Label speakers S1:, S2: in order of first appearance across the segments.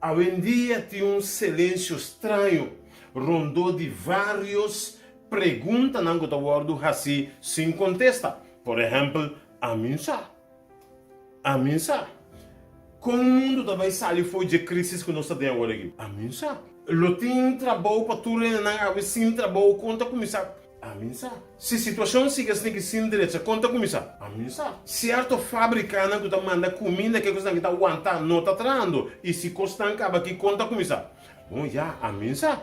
S1: Awendia tin un selensio straño rondó di vários preguntanan ku ta wòrdu hasí sin kontesta. Por ehèmpel, Ami sa. Ami sa. Kon mundu ta bai sali for dje krísis ku nos ta den awor aki? Ami sa. Lo tin trabou pa tur hendenan awe sin trabou? Kon ta kuminsá? Ami sa. Si situashon sigui asina ki sin drecha, kon ta kuminsá? Ami sa. Sierto fábrikanan ku ta manda kuminda ke kosnan ki ta wantá no ta trahando i si kosnan kaba aki kon ta kuminsá? Bon ya, ami sa.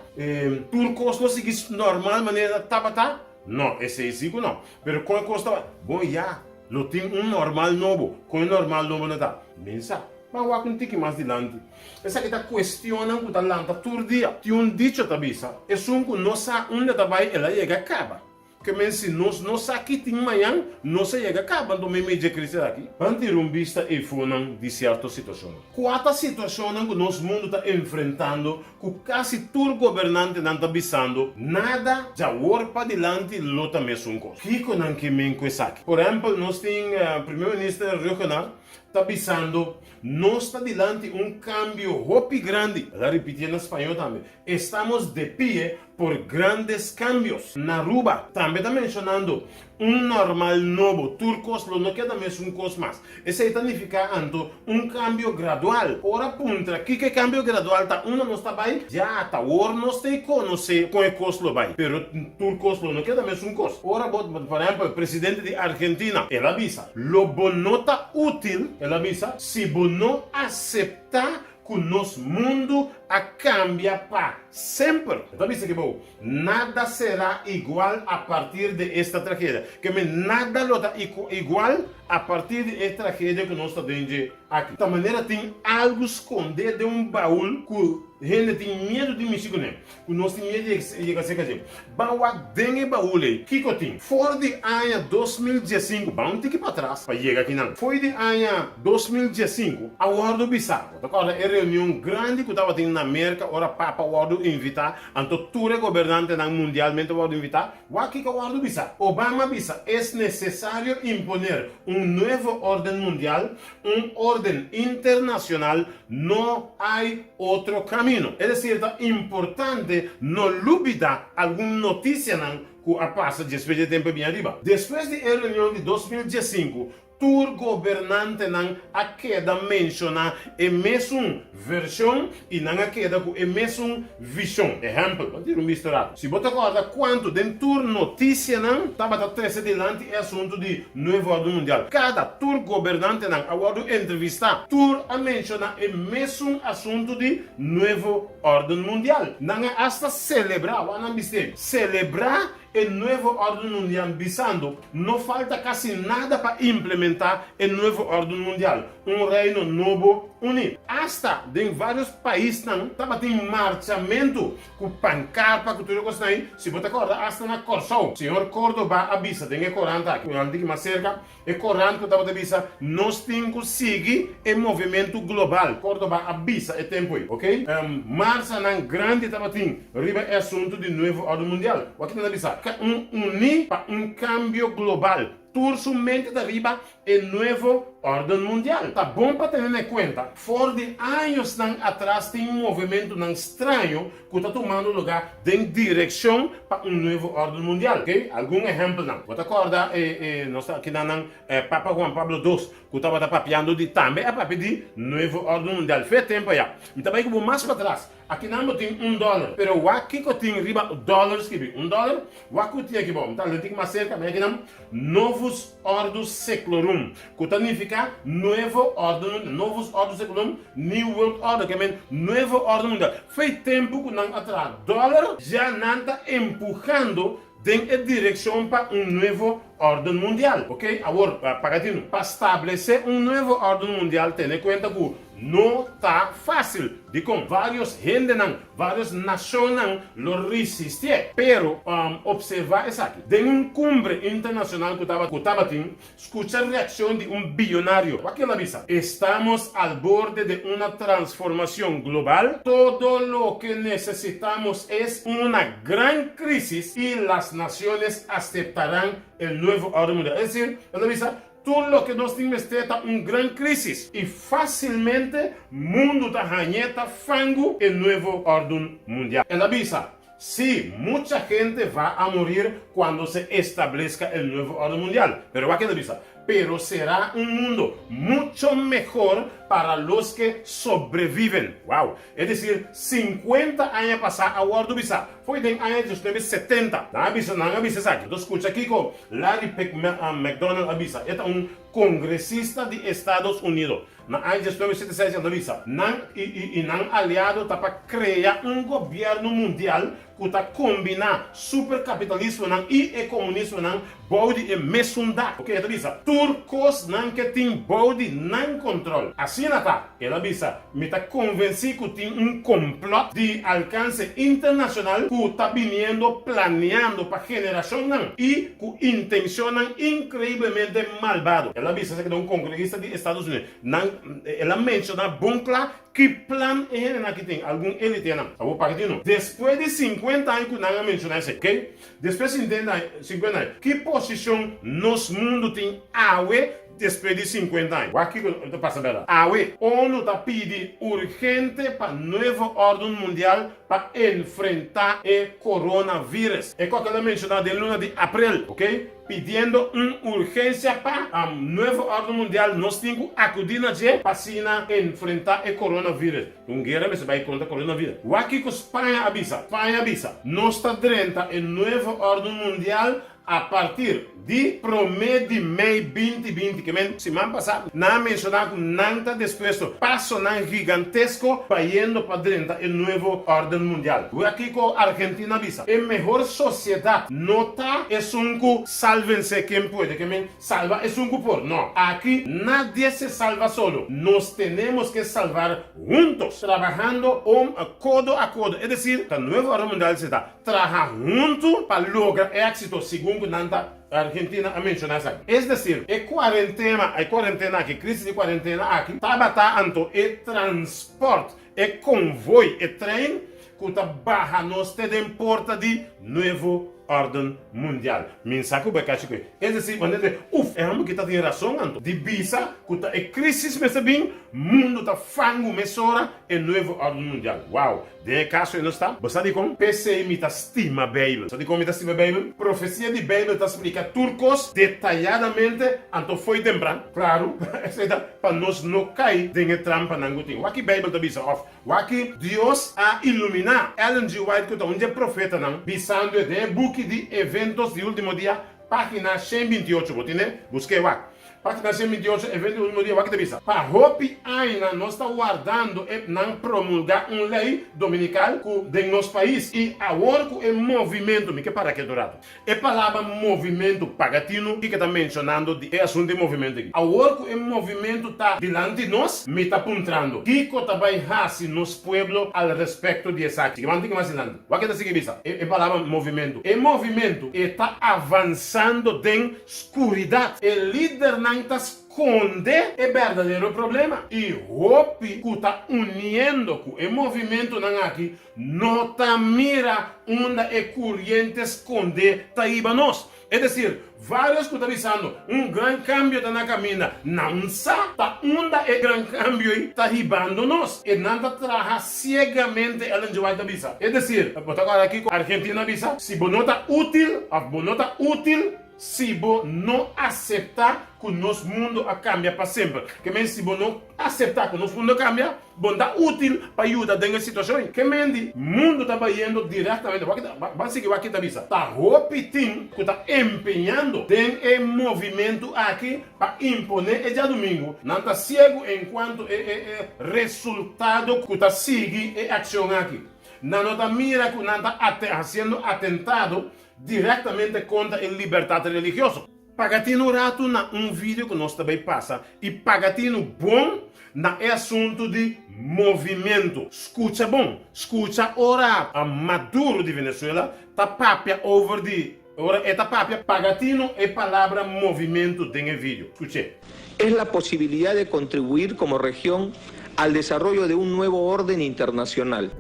S1: Tur kos lo sigui normal manera tabata? No, esei si ku no. Pero kon e kos ta bai? Bon ya, lo tin un normal nobo. Kon e normal nobo lo ta? Mi sa. Ban wak un tiki mas dilanti. Esaki ta kuestionnan ku ta lanta tur dia. Tin un dicho ta bisa, Esun ku no sa unda ta bai, el a yega kaba. Ke men si nos no sa ki tin mañan, nos a yega kaba. Anto meimei dje krisis aki, ban tira un bista eifonan di sierto situashonnan. Kua ta situashonnan ku nos mundu ta enfrentando ku kasi tur gobernantenan ta bisando nada djawor padilanti lo ta mesun kos? Kiko nan ke men ku esaki? Por ehèmpel, nos tin Primer Minister Rhuggenaath ta bisando, Nos ta dilanti un kambio hopi grandi. El a ripitié na spañó tambe, Estamos de pie por grandes cambios. Na Aruba tambe ta menshonando un normal nobo, tur kos lo no keda mesun kos mas. Esei ta nifiká anto un kambio gradual. Ora puntra kiko e kambio gradual ta, unda nos ta bai? Ya ta awor nos ta e konosé kon e kos lo bai, pero tur kos lo no keda mesun kos. Ora bo, por ehèmpel, presidente di Argentina, el a bisa, Lo bo no ta útil, el a bisa, si bo no aseptá ku nos mundu a kambia pa semper. E ta bisa ki bo, Nada será igual a partir de esta tragedia. Ke men nada lo ta igual a partir di e tragedia ku nos ta den dje aki. Ta manera tin algu skondé den un baul ku hende tin miedu di mishi kuné. Ku nos tin miedu di yega serka dje. Ban wak den e baul ei, kiko tin? For di aña 2015, ban un tiki patras pa yega akinan. Fo'i di aña 2015 a wòrdu bisá, bo ta kòrda e reunion grandi ku tabatin na Merka ora Papa wòrdu invitá, anto tur e gobernantenan mundialmente wòrdu invitá? Wak kiko a wòrdu bisá. Obama a bisa, Es nesesario imponer un nuevo orden mundial, un orden internacional, no hay otro camino. Es decir, ta importante no lubida algun noticianan cu a pasa despues di e tempo e bin ariba. Despues di e reunion di 2015, Tur gobernantenan a keda menshoná e mesun vershon i nan a keda ku e mesun vishon. Ehèmpel, bo tira un bista ratu. Si bo ta kòrda kuantu den tur notisianan tabata trese dilanti e asuntu di Nuevo Orden Mundial. Kada tur gobernantenan a wòrdu entrevistá, tur a menshoná e mesun asuntu di Nuevo Orden Mundial. Nan a asta selebrá, wak nan bist'é, selebrá E Nuevo Orden Mundial bisando, No falta casi nada pa implementa e Nuevo Orden Mundial, un reino nobo uni. Hasta den varios paisnan tabatin marchamento cu pancarpa cu tur e cosnan ey, si bo ta corda hasta na Corsou, señor Cordoba a bisa den e corant aki, un diki mas cerca, E korant ku tabata bisa, Nos tin ku sigui e movimentu global. Córdoba a bisa e tempu ei, ok. Marsanan grandi tabatin riba e asuntu di Nuevo Orden Mundial. Wak nan a bisa? Ka un uní pa un kambio global. Tur su mente ta riba e Nuevo Orden Mundial. Ta bon pa tene na kuenta, for di añosnan atras tin movimentunan straño ku ta tumando lugá den direkshon pa un nuevo órden mundial. Oke, algun ehèmpelnan. Bo ta kòrda e e nos ta kinan Papa Juan Pablo dos ku tabata papiando di tambe a papia di nuevo órden mundial. Fe tempu ayá. Mi ta bai ku bo mas patras. Akinan bo tin un dòler. Pero wak kiko tin riba dòler skibi? Un dòler? Wak ku tin aki bo. Mi ta lei tin mas serka mi akinan Novus Ordo Seclorum, ku ta nifiká Nuevo Órden Mundial. Novus Ordo Seclorum, New World Order, ke men Nuevo Órden Mundial. Fei tempu ku nan a traha dòler, ya nan ta empuhando den e direkshon pa un Nuevo Órden Mundial. Oke, awor paga tinu. Pa stablesé un Nuevo Órden Mundial tene kuenta ku no ta fásil. Dikon? Vários hendenan, vários nashonnan lo risistié. Pero, opservá esaki, den un kumbre internashonal ku ku tabatin, skucha reakshon di un biyonario. Wak el a bisa, Estamos al borde de una transformacion global, todo loke necesitamos es una gran crisis y las naciones aceptarán el nuevo orden mundial. Es decir, el a bisa. Tur loke nos tin mester ta un gran krísis i fásilmente mundu ta hañ'é ta fangu e nuevo órden mundial. El a bisa, Sí, mucha hende va a morir cuando se establezca el nuevo orden mundial. Pero wak el a bisa, Pero será un mundo mucho mehor para los que sobreviven. Wow! Es decir, sinkuenta aña pasá a wòrdu bisá. Fo'i den aña diesnuebe setenta. Nan a bisa, nan a bisa esaki. Enton skucha kiko Larry Pick McDonald a bisa. E ta un kongresista di Estados Unido. Na aña 1976 el ta bisa, Nan i i i nan aliado ta pa krea un gobièrnu mundial ku ta kombiná superkapitalismonan i e komunismonan bou di e mesun dak. Oke, e ta bisa, tur kos nan ke tin bou di nan kontrol. Asina ta, el a bisa, mi ta konvensí ku tin un komplòt di alkanse internashonal ku ta biniendo planeando pa generashonnan i ku intenshonnan inkreiblemente malbado. El a bisa esaki ta un kongresista di Estados Unidos. Nan, el a menshoná bon kla ki plan e hendenan aki tin, algun elitenan. Awor pa ki tin no? Despues di sinkuenta aña ku nan a menshoná esei, oke? Despues sintenta aña, sinkuenta aña, ki posishon nos mundu tin awe despues di sinkuenta aña? Wak kiko ta pasa bèrdat. Awe, ONU ta pidi urgente pa nuevo órden mundial pa enfrentá e coronavirus. E kòke el a menshoná den luna di aprel, ok, pidiendo un urgensia pa nuevo órden mundial, nos tin ku akudí na dje pa asina enfrentá e coronavirus. Un guera mester bai kontra coronavirus. Wak kiko Spaña a bisa. Spaña a bisa, Nos ta drenta e nuevo órden mundial A partir di promé di mei binti binti, ke men siman pasá, nan a menshoná ku nan ta dispuesto pasonan gigantesko bayendo pa drenta e nuevo órden mundial. Wak kiko Argentina a bisa, E mehor sosiedat no ta esun ku sálvense ken puede, ke men salba esun ku por. No, aki nadie se salva solo, nos tenemos ke salvar huntos, trabahando om kodo a kodo, es decir, ta nuevo órden mundial si ta. Traha huntu pa logra éxito segun ku nan ta Argentina a menshoná esaki. Es desir, e kuarentena, e kuarentena aki, krisis di kuarentena aki tabata anto e transpòrt, e konvoi, e trein ku ta baha nos te den porta di Nuevo Órden Mundial. Mi sa ku bo e kachi ku e. Es desir, manera di, uf, e hòmber ki ta tin rason anto di bisa ku ta e krisis mester bin, mundu ta fangu mesora e Nuevo Órden Mundial. Wow! Den e kaso e no sta. Bo sa dikon? P'esei mi ta stima Beibel. Sa dikon mi ta stima Beibel? Profesia di Beibel ta splika tur kos detayadamente, anto fo'i tempran. Klaru, esei ta pa nos no kai den e trampanan ku tin. Wak ki Beibel ta bisa òf wak ki Dios a iluminá Ellen G. White ku ta un dje profetanan, bisando e den e buki di Eventos di Último Dia, página 128. Bo tine? Busk'é wak. Página 128, Evento di Ultimo Dia, wak ta bisa, Pa hopi añanan nos ta wardando e nan promulgá un lei dominikal ku den nos pais i awor ku e movimentu, mi ke para aki otro rato, e palabra movimentu paga tinu kiko ta menshonando di e asuntu di movimentu aki, awor ku e movimentu ta dilanti nos, mi ta puntrando kiko ta bai hasi nos pueblo al respekto di esaki. Sigui ban tiki mas dilanti, wak ta sigui bisa e palabra movimentu, e movimentu e ta avansando den Skuridat. E lidernan ta skonde e berdadero problema i hopi ku ta uniendo ku e movimentunan aki no ta mira unda e kuriente skondé ta hiba nos. Es desir, vários ku ta bisando un gran kambio ta na kaminda, nan sa ta unda e gran kambio ei ta hibando nos. E nan ta traha siegamente, Ellen G. White ta bisa. Es desir, bo ta kòrda kiko Argentina a bisa? Si bo no ta útil òf bo no ta útil, Si bo no aseptá ku nos mundu a kambia pa semper. Ke men si bo no aseptá ku nos mundu a kambia, bo no ta útil pa yuda den e situashon ei. Ke men di mundu ta bayendo direktamente, wak ta, ban sigui wak ki ta bisa, ta hopi tin ku ta empeñando den e movimentu aki pa imponé e djadumingu, nan ta siegu enkuanto e e e resultado ku ta sigui e akshon aki. Nan no ta mira ku nan ta hasiendo atentado Direktamente kontra e libertat religioso. Paga tinu ratu na un video ku nos ta bai pasa i paga tinu bon na e asuntu di movimentu. Skucha bon, skucha ora Maduro di Venezuela ta papia over di ora e ta papia paga tinu e palabra movimentu den e video. Skuch'é.
S2: Es la posibilidad de contribuir como región al desarrollo de un nuevo orden internacional.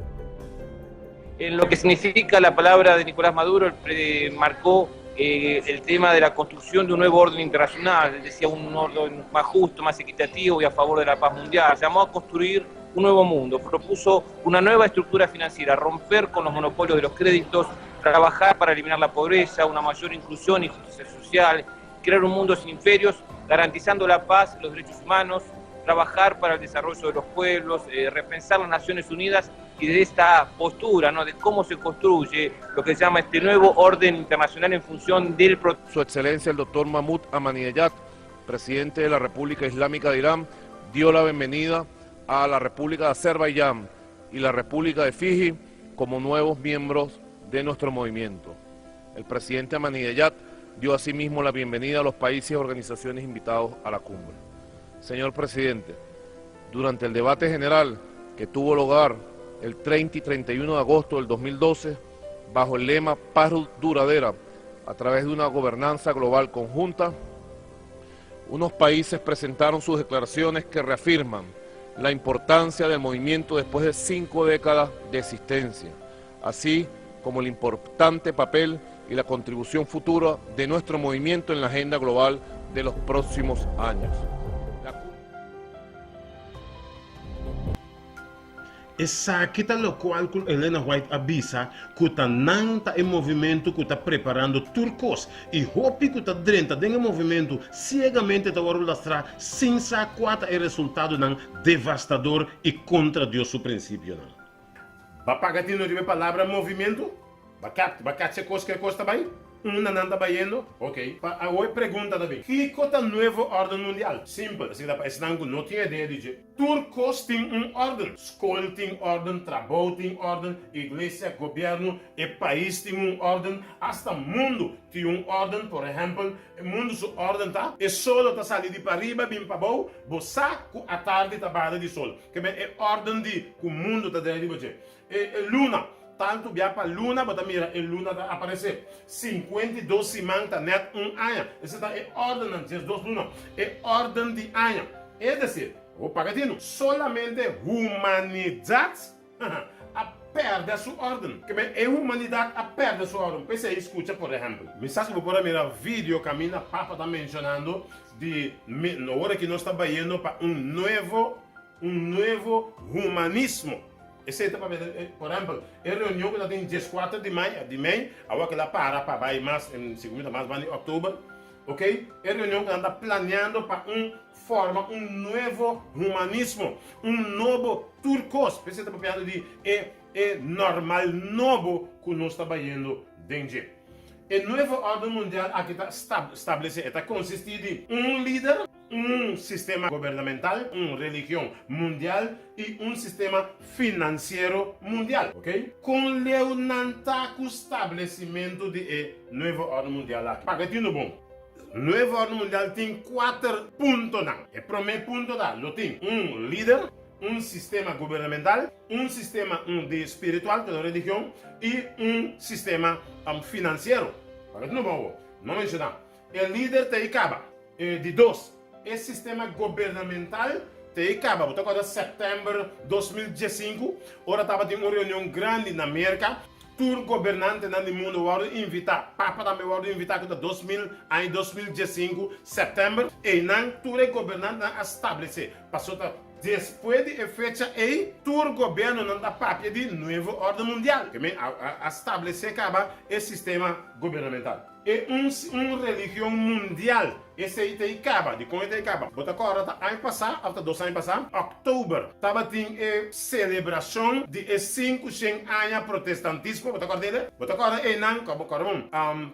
S3: En lo que significa la palabra de Nicolás Maduro, el marcó El tema de la construcción de un nuevo orden internacional, él decía un orden más justo, más equitativo y a favor de la paz mundial. Llamó a construir un nuevo mundo, propuso una nueva estructura financiera, romper con los monopolios de los créditos, trabajar para eliminar la pobreza, una mayor inclusión y justicia social, crear un mundo sin imperios, garantizando la paz, los derechos humanos, trabajar para el desarrollo de los pueblos, repensar las Naciones Unidas y de esta postura, ¿no?, de cómo se construye lo que se llama este nuevo orden internacional en función del pro-
S4: Su Excelencia el doctor Mahmoud Ahmadinejad, presidente de la República Islámica de Irán, dio la bienvenida a la República de Azerbaiyán y la República de Fiji como nuevos miembros de nuestro movimiento. El presidente Ahmadinejad dio asimismo la bienvenida a los países y organizaciones invitados a la cumbre. Señor presidente, durante el debate general que tuvo lugar el 30 y 31 de agosto del 2012, bajo el lema Paz Duradera, a través de una gobernanza global conjunta, unos países presentaron sus declaraciones que reafirman la importancia del movimiento después de 5 décadas de existencia, así como el importante papel y la contribución futura de nuestro movimiento en la agenda global de los próximos años.
S1: Esaki ta locual cu Elena White a bisa cu ta nan ta e movimento cu ta preparando tur cos y hopi cu ta drenta den e movimento ciegamente ta worde lastra sin sa cua ta e resultadonan devastador y contra Dios su principionan. Ba paga tino riba e palabra movimento? Ba cap, ba cacha e cos cu e cos ta bay? Unda nan ta bayendo? Ok. Pa awo e pregunta ta bin, Kico ta nuevo orden mundial? Simpel, esaki ta pa esnan cu no tin idea di dje. Tur cos tin un orden. Scol tin orden, trabou tin orden, iglesia, gobierno, e pais tin un orden, hasta mundo tin un orden. Por ehempel, e mundo su orden ta, e solo ta sali di pariba bin pabou, bo sa cu atardi ta bada di sol. Keme e orden di cu mundo ta drei riba dje. E luna, tantu bia pa luna bo ta mira e luna ta aparesé. 52 siman ta nèt un aña. Esei ta e òrdennan, 12 luna. E òrden di aña. Es desir, bo paga tinu, solamente humanidat a pèrdè su òrden. Ke men e humanidat a pèrdè su òrden. P'esei skucha por ehèmpel. Mi sa ku bo por a mira video kaminda Papa ta menshonando di ora ki nos ta bayendo pa un nuevo Un nuevo humanismo. Esei ta papia den, por ehempel, e reunion ku ta tin 14 di mei, di mei, awor kila para pa bai mas, segun mi ta mas banda di oktober, ok, e reunion ku nan ta planeando pa un forma un nuevo humanismo, un nobo tur kos. P'esei ta papiando di e e normal nobo ku nos ta bayendo den dje. E nuevo orden mundial aki ta stablesé, e ta konsistí di un lider, un sistema gobernamental, un religion mundial y un sistema financiero mundial. Ok? Con leu nan ta cu stablecimento di e nuevo orden mundial aki? Paga tino bon. Nuevo orden mundial tin cuater puntonan. E prome punto ta, lo tin un lider, un sistema gubernamental, un sistema un di spiritual, cu ta religion, y un sistema financiero. Paga tino bon awor. No menciona. E lider ta e caba. E di dos, e sistema gobernamental ta e caba. Bo ta corda september 2015, ora tabatin un reunion grandi na Merca, tur gobernantenan di mundo wordo invita, Papa tambe wordo invita cu ta 2000, aña 2015, september. Eynan tur e gobernantenan a stablece, pasobra ta despues di e fecha ey tur gobiernonan ta papia di nuevo orden mundial. Ke men a stablece caba e sistema gobernamental. E un un religion mundial. Esei ta i kaba. Dikon e ta i kaba? Bo ta kòrda ta aña pasá òf ta dos aña pasá, òktober, tabatin e selebrashon di e 500 aña protestantismo. Bo ta kòrda ele? Bo ta kòrda einan? Kòrda bon.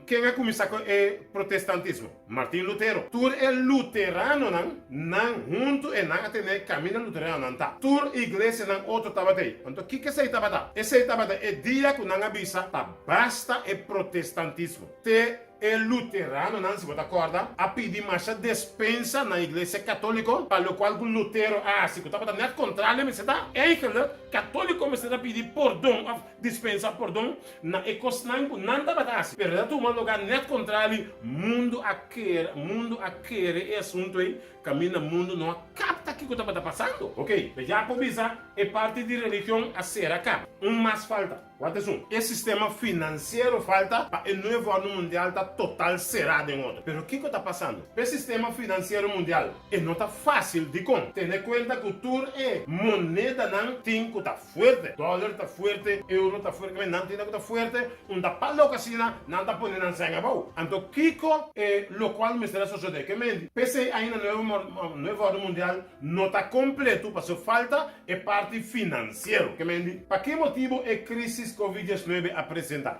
S1: Ken a kuminsá ku e protestantismo? Martin Lutero. Tur e luteranonan, nan huntu e nan a tene kaminda luteranonan ta. Tur iglesianan otro tabata ei. Anto kiko esei tabata? Esei tabata e dia ku nan a bisa ta Basta e protestantismo. Te e luteranonan, si bo ta corda, a pidi masha despensa na Iglesia Catolico pa locual cu Lutero a haci, cu tabata net contrario mester ta. Eigenlijk, Catolico mester a pidi pordon of dispensa pordon na e cosnan cu nan tabata haci. Pero el a tuma lugar net contrario, mundo a kere, mundo a kere e asunto ey. kaminda mundu no a kapta kiko tabata pasando. Ok, ya por bisa e parti di religion a sera kaba. Un mas falta. Wak esun. E sistema finansiero falta pa e nuevo orden mundial ta total será den otro. Pero kiko ta pasando? P'e sistema finansiero mundial e no ta fásil. Dikon? Tene kuenta ku tur e monedanan tin ku ta fuerte. Dòler ta fuerte, euro ta fuerte, nan tin ku ta fuerte, unda pa loke asina nan ta pone nan sèn abou. Anto kiko e lokual mester a sosodé? Ke menti? P'esei ainda nuevo orden mundial no ta kompletu pasobra falta E parti finansiero. Ke men di? Pa ki motibu e krísis Covid 19 a presentá?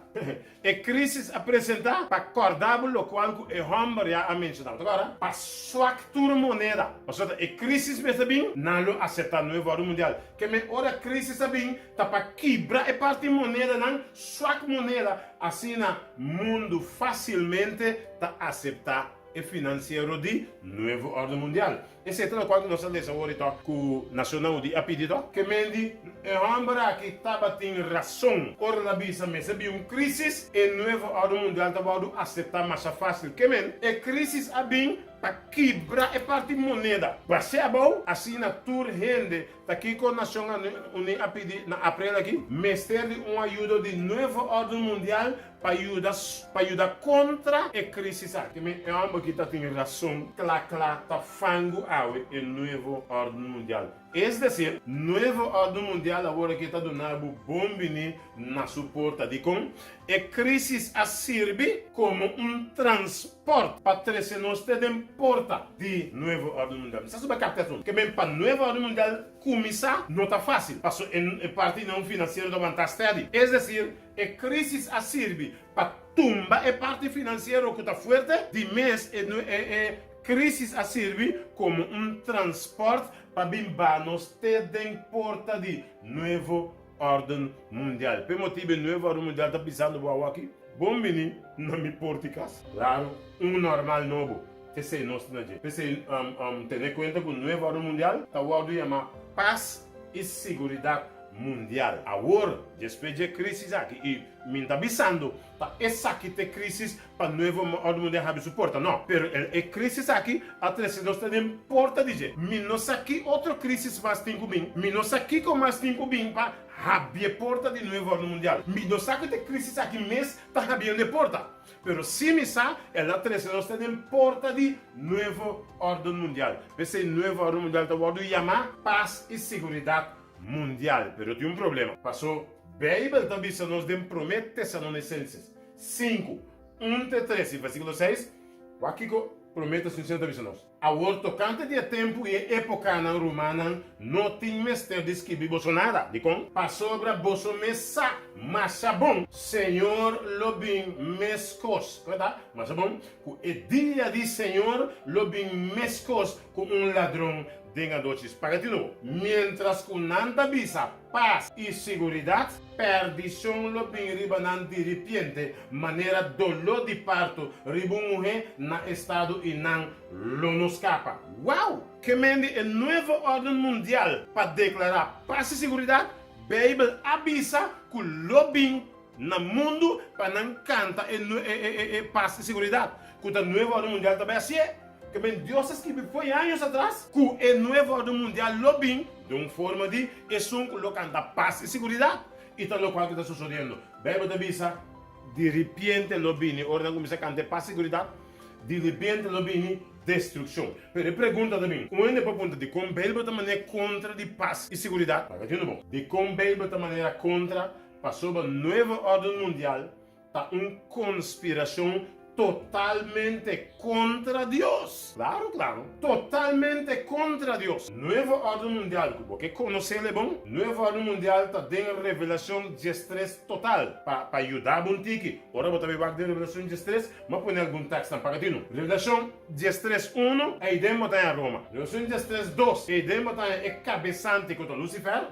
S1: E krísis a presentá pa kòrda bo lokual ku e hòmber ya a menshoná. Bo ta kòrda? Pa swak tur moneda. Pasobra e krísis mester bin, nan lo aseptá Nuevo Orden Mundial. Ke men ora krísis a bin, ta pa kibra e parti monedanan, swak moneda, asina mundu fásilmente ta aseptá e finansiero di Nuevo Orden Mundial. Esei ta lokual ku nos a lesa awor i tok ku Nashonnan Uní a pidi tok. Ke men di, e hòmber aki tabatin rason ora el a bisa mester bin un krísis, e Nuevo Orden Mundial ta wòrdu aseptá masha fásil. Ke men, e krísis a bin pa kibra e parti moneda. Bas'é abou, asina tur hende Ta kiko Nashonnan Uní a pidi na aprel aki? Mester di un ayudo di Nuevo Orden Mundial pa yuda pa yuda kontra e krisis aki. Mi e hòmber aki ta tin rason kla kla ta fangu awe e Nuevo Orden Mundial. Es desir, Nuevo Orden Mundial awor aki ta duna bo bon bini na su porta. Dikon? E krisis a sirbi komo un trans. Port pa trece nos te den porta di Nuevo Orden Mundial. Mi sa suba capta esun. Ke men pa Nuevo Orden Mundial cuminsa no ta facil, paso e partinan financiero ta wanta steady. Es decir, e crisis a sirbi pa tumba e parti financiero cu ta fuerte, di mes e e crisis a sirbi como un transport pa bin ba nos te den porta di Nuevo Orden Mundial. P'e motibu e Nuevo Orden Mundial ta bisando bo awaki, Bon bini na mi port'i kas. Klaru, un normal nobo. P'esei nos ta na dje. P'esei, tene kuenta ku Nuevo Orden Mundial ta wòrdu yamá pas i siguridat mundial. Awor, despues dje krísis aki, i mi ta bisando ta esaki t'e krísis pa Nuevo Orden Mundial habri su porta, no, pero e krísis aki a trese nos ta den porta di dje. Mi no sa ki otro krísis mas tin ku bin, mi no sa kiko mas tin ku bin pa habri e porta di Nuevo Orden Mundial. Mi no sa ku ta e krísis aki mes ta habriendo e porta, pero si mi sa el a trese nos ta den porta di Nuevo Orden Mundial. P'esei Nuevo Orden Mundial ta wòrdu yamá pas i siguridat mundial. Pero tin un problema, paso Beibel ta bisa nos den Promé Tesalonisenses 5, 1 te 3 i versíkulo 6, wak kiko Promé Tesalonisenses ta bisa nos. Awor tokante di e tempu i e épokanan, rumannan, no tin mester di skibi boso nada. Dikon? Pasobra boso mes sa masha bon, Señor lo bin meskos, kua ta? Masha bon, ku e dia di Señor lo bin meskos ku un ladron den adochis. Paga tinu, miéntras ku nan ta bisa, Pas i siguridat, pèrdishon lo bin riba nan diripiente, manera doló di parto riba un muhé na estado i nan lo no skapa. Wow! Ke men di e nuevo órden mundial pa deklará pas i siguridat? Beibel a bisa ku lo bin na mundu pa nan kanta e pas i siguridat, ku ta nuevo órden mundial ta bai hasié. Ke men Dios a skibi fo'i años atras ku e nuevo órden mundial lo bin den un forma di esun ku lo kanta pas i siguridat, i ta lokual ku ta sosodiendo. Beibel ta bisa, Di ripiente lo bini, ora nan kuminsá kanta e pas i siguridat, di ripiente lo bini destrukshon. Pero e pregunta ta bin, un hende por puntra, dikon Beibel ta manera kontra di pas i siguridat? Laga tende bon. Dikon Beibel ta manera kontra? Pasobra nuevo órden mundial Ta un konspirashon totalmente kontra Dios. Klaru, klaru. Totalmente kontra Dios. Nuevo Órden Mundial ku bo ke konosé le bon? Nuevo Órden Mundial ta den Revelashon diestres total. Pa pa yuda bo un tiki, ora bo ta bai wak den Revelashon diestres, mi a pone algun tèkstnan pa katinu. Revelashon diestres unu, eiden bo ta haña Roma. Revelashon diestres dos, eiden bo ta haña e kabesante ku ta Lusifer.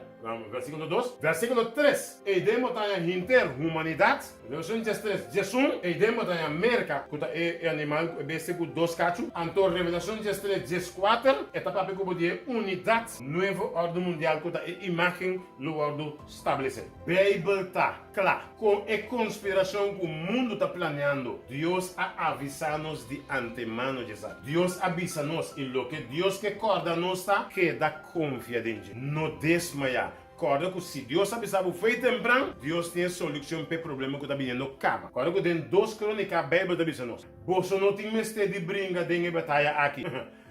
S1: Versíkulo dos. Versíkulo tres, Ei den bo ta haña hinter humanidat. Revelashon diestres, 11, Ei den bo ta haña Merka, ku ta e e animal ku e bestia ku dos kachu. Anto Revelashon 13, 14, e ta papia ku bo di e unidat, nuevo òrdu mundial ku ta e imágen lo wòrdu stablesé. Beibel ta kla kon e konspirashon ku mundu ta planeando. Dios a avisá nos di antemano dje esaki. Dios a bisa nos, i loke Dios ke kòrda nos ta, keda konfia den dje. No desmayá. Kòrda ku si Dios a bisa bo fei tempran, Dios tin e solushon p'e problema ku ta biniendo kaba. Kòrda ku den Dos Krónika Beibel ta bisa nos, Boso no tin mester di bringa den e bataya aki.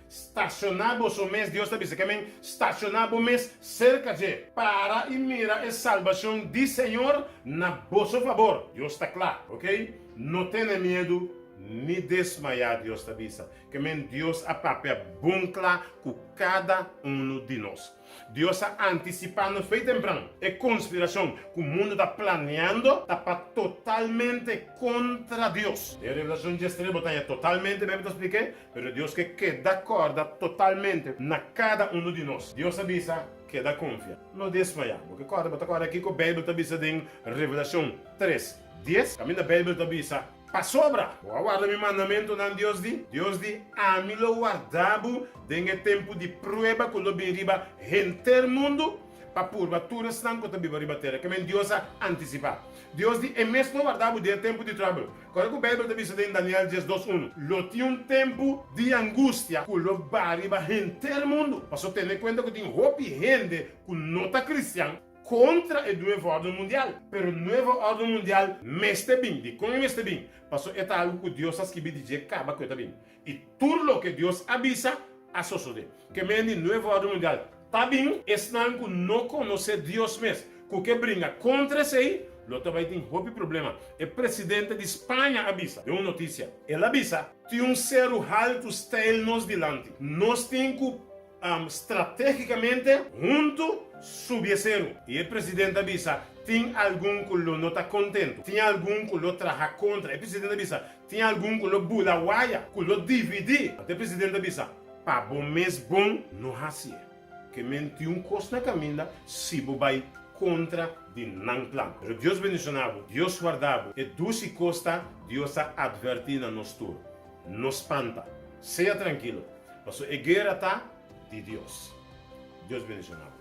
S1: Stashoná boso mes, Dios ta bisa, ke men, stashoná bo mes serka dje. Para i mira e salbashon di Señor na boso fabor. Dios ta kla, oke? No tene miedu ni desmayá, Dios ta bisa. Ke men, Dios a papia bon kla ku kada unu di nos. Dios a antisipá nos fei tempran. E konspirashon ku mundu ta planeando ta pa totalmente kontra Dios. Den Revelashon 13 bo ta haña totalmente, Beibel ta splik'é, pero Dios ke keda kòrda totalmente na kada unu di nos. Dios a bisa, Keda konfia. No desmayá. Bo ke kòrda? Bo ta kòrda kiko Beibel ta bisa den Revelashon tres, dies? Kaminda Beibel ta bisa, Pasobra bo a warda mi mandamentunan, Dios di, Dios di, ami lo warda bo den e tempu di prueba ku lo bin riba henter mundu pa purba tur esnan ku ta biba riba tera. Ke men Dios a antisipá. Dios di, e mes lo warda bo den e tempu di tròbel. Kòrda ku Beibel ta bisa den Daniel 12, unu, Lo tin un tempu di angustia ku lo ba riba henter mundu. Pasobra tene kuenta ku tin hopi hende ku no ta kristian kontra e Nuevo Orden Mundial. Pero Nuevo Orden Mundial mester bin. Dikon e mester bin? Pasobra e ta algu ku Dios a skibi di dje kaba ku e ta bin. I tur loke Dios a bisa a sosodé. Ke men di Nuevo Orden Mundial ta bin, esnan ku no konosé Dios mes, ku ke bringa kontra esei, lo ta bai tin hopi problema. E presidente di Spaña a bisa den un notisia. El a bisa, Tin un seru haltu steil nos dilanti. Nos tin ku Stratégicamente huntu subi e seru. I e presidente a bisa, Tin algun ku lo no ta kontentu. Tin algun ku lo traha kontra. E presidente a bisa, Tin algun ku lo bula waya, ku lo dividí. Anto e presidente a bisa, Pa bo mes bon no hasié. Ke men tin un kos na kaminda si bo bai kontra di nan plan. Pero Dios bendishoná bo, Dios warda bo. E dushi kos ta, Dios a atvertí na nos tur, No spanta. Sea trankilo. Pasobra e guera ta di Dios. Dios bendiciona bo.